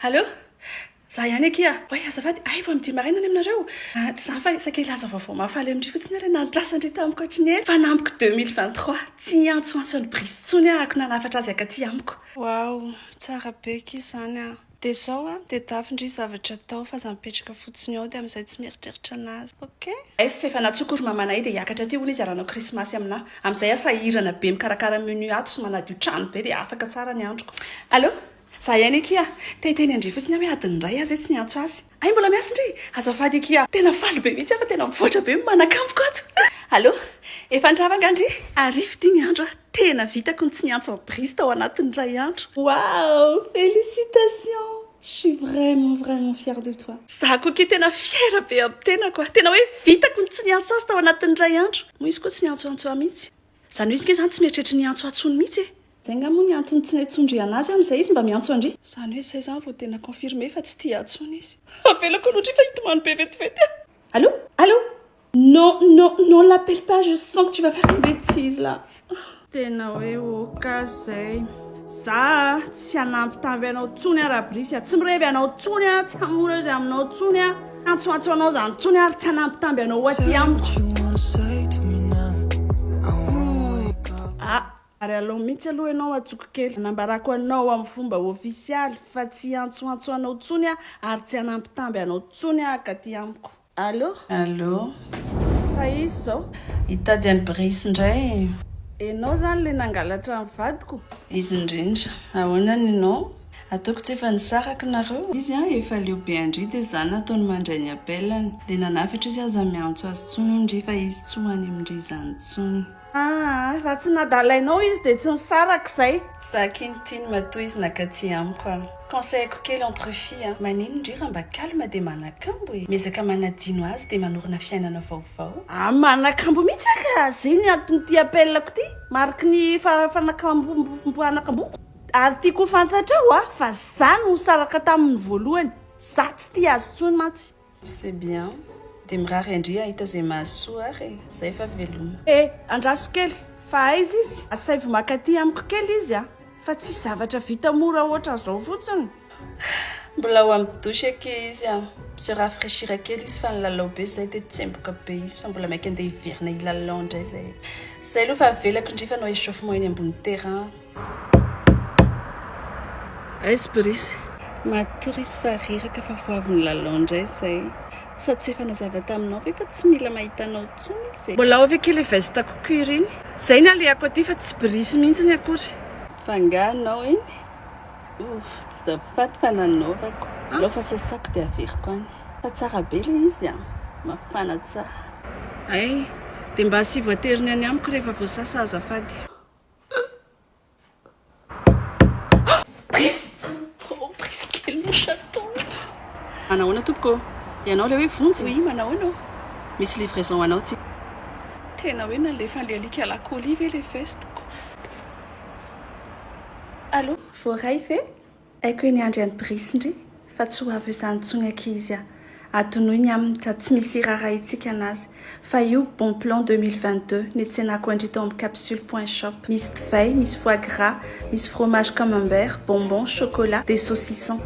Allô? Za ihany akia. Oay azafady, hay vao midi maraina any aminareo? Ah, tsy izany fa saika hilaza vaovao mahafaly amin-dry fotsiny aho ilay nandrasan-dry tamiko hatry ny ela. Fanambiko 2023, tsy hiantsoantso an'i Brice intsony aho ako nanafatra azy hankaty amiko. Waouh, tsara be akia izany an! Dia izao an, tedavin-dry zavatra atao fa aza mipetraka fotsiny ao dia amin'izay tsy mieritreritra an'azy. Ok? S, Efa nantsoiko ry mamanay dia hiakatra aty hono izy haranao krismasy aminà. Amin'izay aho sahirana be mikarakara menu ato sy manadio trano be dia afaka tsara ny androko. Allô? Za ihany akia! Te hiteny an-dry fotsiny aho hoe adiny iray aho izay tsy niantso azy. Hay mbola miasa ndry! Azafady akia! Tena faly be mihitsy aho fa tena mivoatra be ny manakamboko ato! Allô? Efa nitrava angaha ndry? Arivo ity ny andro a! Tena vitako ny tsy niantso an'i Brice tao anatin'ny iray andro! Waouh! Félicitations! Je suis vraiment vraiment fière de toi! Za koa akia tena fière be amin'ny tenako a! Tena hoe vitako ny tsy niantso azy tao anatin'ny iray andro! Moa izy koa tsy niantsoantso ahy mihitsy. Izany hoe izy ange izany tsy mieritreritra ny hiantso ahy intsony mihitsy e! Zay nga moa ny antony tsy niantsondriana azy amizay izy mba miantso an-dry. Zany hoe zay zany vao tena confirmé fa tsy tia ahy tsony izy. Avelako aloha ndry fa hitomany be vetivety aho. Allô? Allô? Non non non l'appelle pas je sens que tu vas faire une bêtise là. Tena hoe ok zay. Za tsy hanambitamby anao tsony aho Rabrisy a, tsy mirevy anao tsony aho, tsy amoureuse aminao tsony aho, antsoantso anao zany tsony aho ary tsy hanambitamby anao ho aty amiko. Ah. Ary alao mihitsy aloha ianao antsoiko kely. Anambarako anao amin'ny fomba ofisialy fa tsy hiantsoantso anao intsony aho ary tsy hanambitamby anao intsony aho akaty amiko. Allô? Allô? Fa iza izao? Hitady an'i Brice indray. Ianao izany ilay nangalatra ny vadiko? Izy indrindra. Ahoana ny anao? Ataoko tsy efa nisaraka nareo? Izy an, efa leo be an-dry dia za nataony mandray ny appel-ny. Dia nanafatra izy aza miantso azy intsony hono ndry fa izy tsy ho any amin-dry izany intsony. Aa raha tsy nadalainao izy dia tsy nisaraka izay. Za akia ny tiany matoa izy nakaty amiko a. Conseil-ko kely entre filles a, maninona ndry raha mba calme dia manakambo e! Miezaka manadino azy dia manorina fiainana vaovao. Ah manakambo mihitsy aho ka, zay ny anton'ity appel-ko ity, mariky ny fanakamboko. Ary tiako ho fantatrao a, fa za no nisaraka taminy voalohany, za tsy tia azy intsony mantsy. C'est bien. Dia mirary an-dry hahita izay mahasoa ary e. Zay fa veloma. Eh! Andraso kely, fa aiza izy? Asaivo maka aty amiko kely izy a! Fa tsisy zavatra vita mora ohatran'izao fotsiny. Mbola ao amin'ny douche akia izy a! Mi-se rafraîchir kely izy fa nilalao be izay dia tsemboka be izy fa mbola maika andeha hiverina hilalao indray izay. Zay aloha fa avelako ndry fa hanao échauffement eny ambony terrain. Aiza Brice? Matory izy fa reraka fa vao avy nilalao indray izay. Sady tsy efa nazava taminao ve fa tsy mila mahita anao intsony izy e? Mbola ao ve kely veste-ko cuir iny? Izay ny alehako aty fa tsy Brice mihitsy akory. Fa angaha anao iny? Ouf, azafady fa nanaovako. Aleo fa sasako dia averiko any. Fa tsara be ilay izy an! Mafana tsara. Hay, dia mba asivo ateriny any amiko rehefa voasasa azafady. Brice! Oh Brice kely mon chaton! Manahoana tompoko ô? Ianao ilay hoe Vonjy? Oui, manahoana ô? Misy livraison ho anao ity. Tena hoe nalefan'ilay alika la colis ve ilay veste-ko? Allô? Voaray ve? Haiko hoe niandry an'i Brice ndry fa tsy ho avy eo izany intsony ankizy a! Adinoy ny aminy ka tsy misy iraharahintsika anazy fa io bon plan 2022 netsenako an-dry tao amin'ny capsule point shop misy divay, misy foie gras, misy fromage camembert, bonbon, chocolat, des saucissons.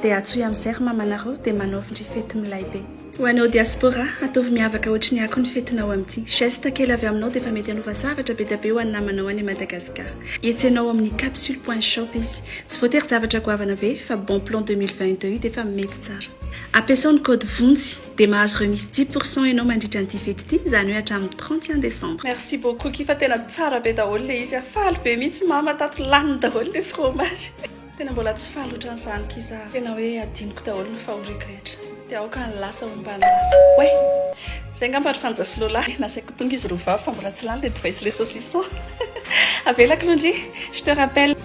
Dia antsoy amin'izay ry mamanareo dia manaovy ndry fety milay be. Ho anao diaspora, ataovy miavaka ohatry ny ako ny fetinao amin'ity. Geste kely avy aminao dia efa mety hanova zavatra be dia be ho an'ny namanao any Madagascar. Hetsenao ao amin'ny capsule point shop izy. Tsy voatery zavatra goavana be fa bon plan 2022 io dia efa mety tsara. Ampiasao ny code vonjy dia mahazo remise 10% ianao mandritra an'ity fety ity, izany hoe hatramin'ny 31 décembre. Merci beaucoup Ki fa tena tsara be daholo le izy a! Faly be mihitsy mama tato laniny daholo le fromage. Tena mbola tsy faly otran'izany ki za. Tena hoe adinoko daholo ny fahoriako rehetra. Dia aoka ny lasa homba ny lasa. Oay! Zay angamba ry Fanja sy Lola. Nasaiko tonga izy roa vavy fa mbola tsy lany le divay sy le saucisson. Avelako aloha ndry. Je te rappelle.